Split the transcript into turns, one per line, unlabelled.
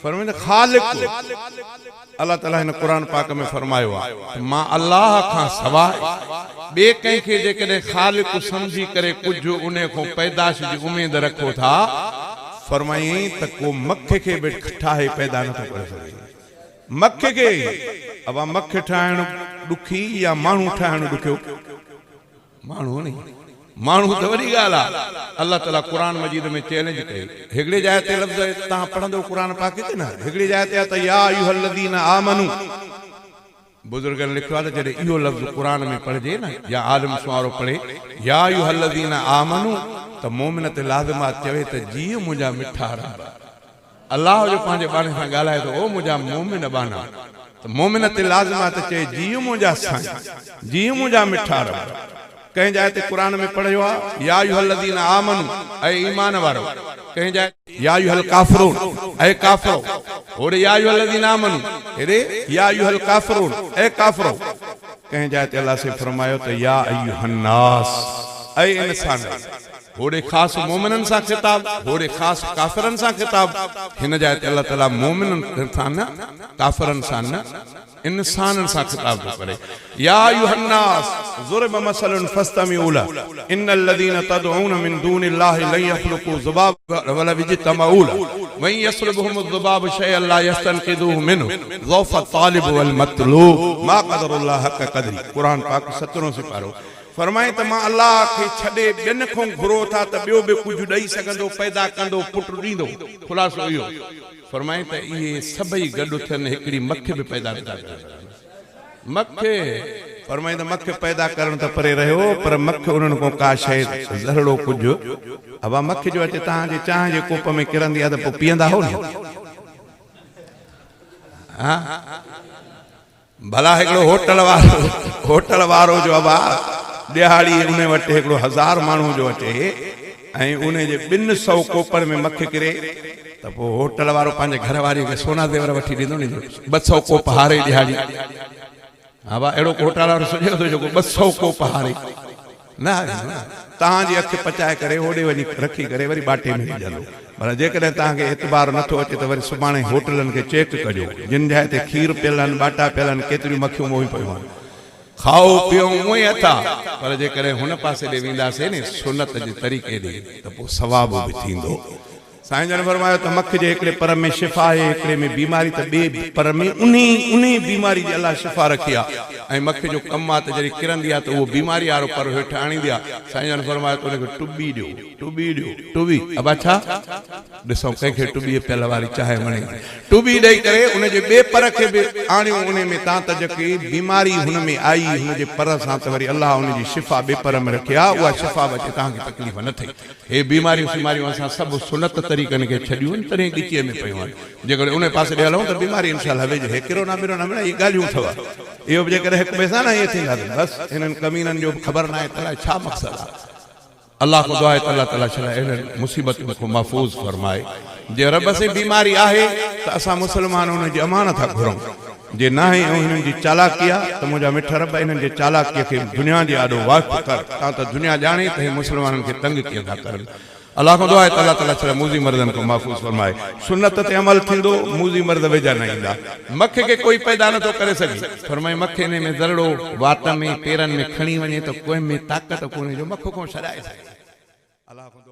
فرمائي ته خالق الله تعالي هن قرآن پاڪ ۾ فرمايو آهي ته مان الله کان سواء ٻئي ڪنهن کي جيڪڏهن خالق سمجهي ڪري ڪجهه انهي کان پيدائش جي اميد رکو ٿا، فرمايائين ته ڪو مک کي به ٺاهي پيدا نٿو ڪري سگهي. مک کي! ابا مک ٺاهڻ ڏکي يا ماڻهو ٺاهڻ ڏکيو؟ ماڻهو ني ماڻهو ته وڏي ڳالهه آ. الله تعالي قرآن مجيد ۾ چئلينج ڪئي. هڪڙي جاء تي لفظ توهان پڙهندو قرآن پاڪ کي نه هڪڙي جاء تي آ ته يا ايها الذين آمنو بزرگن لکيو آ ته جڏهن اهو لفظ قرآن ۾ پڙهجي نه يا عالم سنوارو پڙهي يا ايها الذين آمنو ته مؤمن تي لازم آ چوي ته جيء منهنجا مٺا رب. الله جو پنهنجي ٻانهي سان ڳالهائي ٿو، او منهنجا مؤمن ٻانها! ته مؤمن تي لازم آهي ته چئي، جيء منهنجا سائين! جيء منهنجا مٺا رب! ڪنهن جاء تي قرآن ۾ پڙهيو آهي، يا ايها الذين آمنو، اي ايمان وارؤ! ڪنهن جاء تي، يا ايها الڪافرون، اي ڪافرؤ! هوڏي يا ايها الذين آمنو، هيڏي يا ايها الڪافرون، اي ڪافرؤ! ڪنهن جاء تي الله سائين فرمايو ته يا ايها الناس، اي انسانؤ! هوڏي خاص مؤمنن سان خطاب، هوڏي خاص ڪافرن سان خطاب، هن جاء تي الله تعاليٰ مؤمنن سان نه، ڪافرن سان نه، انسانن سان خطاب ٿو ڪري، يا ايها الناس ضرب مثل فاستمعوا له ان الذين تدعون من دون الله لن يخلقوا ذبابا ولو اجتمعوا له وان يسلبهم الذباب شيئا لا يستنقذوه منه ضعف الطالب والمطلوب ما قدروا الله حق قدره قرآن پاڪ سترهون سيپارو. فرمائين ته مان الله کي ڇڏي ٻين کان گهرو ٿا ته ٻيو به ڪجهه ڏئي سگهندو، پيدا ڪندو، پٽ ڏيندو. خلاصو اهو فرمائين ته اهي سڀئي گڏ ٿين هڪڙي مک به پيدا نٿا ڪري سگهن. مک! فرمائين ته مک پيدا ڪرڻ ته پري رهيو پر مک انهن کان ڪا شيء ذرڙو ڪجهه ابا مک جو اچي توهان جي چانهه جي ڪوپ ۾ ڪرندي آهي ته پوء پيئندا هو نه؟ ها؟ ڀلا هڪڙو هوٽل وارو هوٽل وارو جو ابا ڏهاڙي ان وٽ هڪڙو هزار ماڻهو جو اچي ۽ ان جي 200 ڪوپن ۾ مک ڪري ته پوء هوٽل وارو پنهنجي گهر واري کي سونا زيور وٺي ڏيندو ني 200 ڪوپ هاري ڏهاڙي. ها ڀا اهڙو ڪو هوٽل وارو سجهيو ٿو جيڪو 200 ڪوپ هاري. نه هاريندو نه. توهان جي اک پچائي ڪري هوڏي وڃي رکي ڪري وري ٻاٽي ۾ وجهندو. پر جيڪڏهن توهان کي اعتبار نه ٿو اچي ته وري سڀاڻي هوٽلن کي چيڪ ڪجو. جن جاء تي کير پيل آهن، ٻاٽا پيل آهن، ڪيتريون مکيون موهي پيون آهن. کائو پيئو اونئن ئي اٿا. پر جيڪڏهن هن پاسي ڏي وينداسين ني سنت جي طريقي ڏي ته پوء ثواب به ٿيندو. سائين جن فرمايو ته مک جي هڪڙي پر ۾ شفا آهي هڪڙي ۾ بيماري ته ٻئي پر ۾ انهي انهي بيماري جي الله شفا رکي آ ۽ مک جو ڪم آ ته جڏهن ڪرندي آ ته اهو بيماري وارو پر هيٺ آڻيندي آ سائين جن فرمايو ته ان کي ٽٻي ڏيو ٽٻي ڏيو ٽٻي ابا ڇا ڏسون ڪنهن کي ٽٻيء پيل واري چانهه وڻي ٿي ٽٻي ڏئي ڪري ان جي ٻئي پر کي به آڻيو انهي ۾ تان ته جيڪي بيماري هن ۾ آئي هن جي پر سان ته وري الله ان جي شفا ٻئي پر ۾ رکي آ اها شفا به اچي توهان کي تڪليف نه ٿئي. هي بيماريون سيماريون اسان سڀ سنت طريقن کي ڇڏيون آهن تڏهن ڳچيء ۾ پيون آهن. جيڪڏهن انهي پاسي ڏي هلون ته بيماري انشاء الله ويجهي. هي ڪرونا برونا مڙئي اهي ڳالهيون اٿو. اهو به جيڪڏهن هڪ ٻئي سان نه ائين ٿيندا ته بس هنن ڪمينن جو به خبر ناهي ته الائي ڇا مقصد آهي. الله کان دعا آهي ته الله تعالي شل اهڙين مصيبتن کان محفوظ فرمائي. جي رب سين بيماري آهي ته اسان مسلمان انهن جي امان ٿا گهرون. جي ناهي ۽ هنن جي چالاڪي آ ته منهنجا مٺا رب انهن جي چالاڪيء کي دنيا جي آڏو واقف ڪر تان ته دنيا ڄاڻي ته هي مسلمانن کي تنگ ڪيئن ٿا ڪرن. الله کان دعا آهي ته الله تعالي ڇڙا موذي مرضن کان محفوظ فرمائي. سنت تي عمل ٿيندو موذي مرض ويجها نه ايندا. مک کي ڪوئي پيدا نه ٿو ڪري سگهي. فرمائي مک انهي ۾ ذرڙو وات ۾ پيرن ۾ کڻي وڃي ته ڪنهن ۾ طاقت ڪونهي جو مک کان ڇڏائي سگهي. الله کان.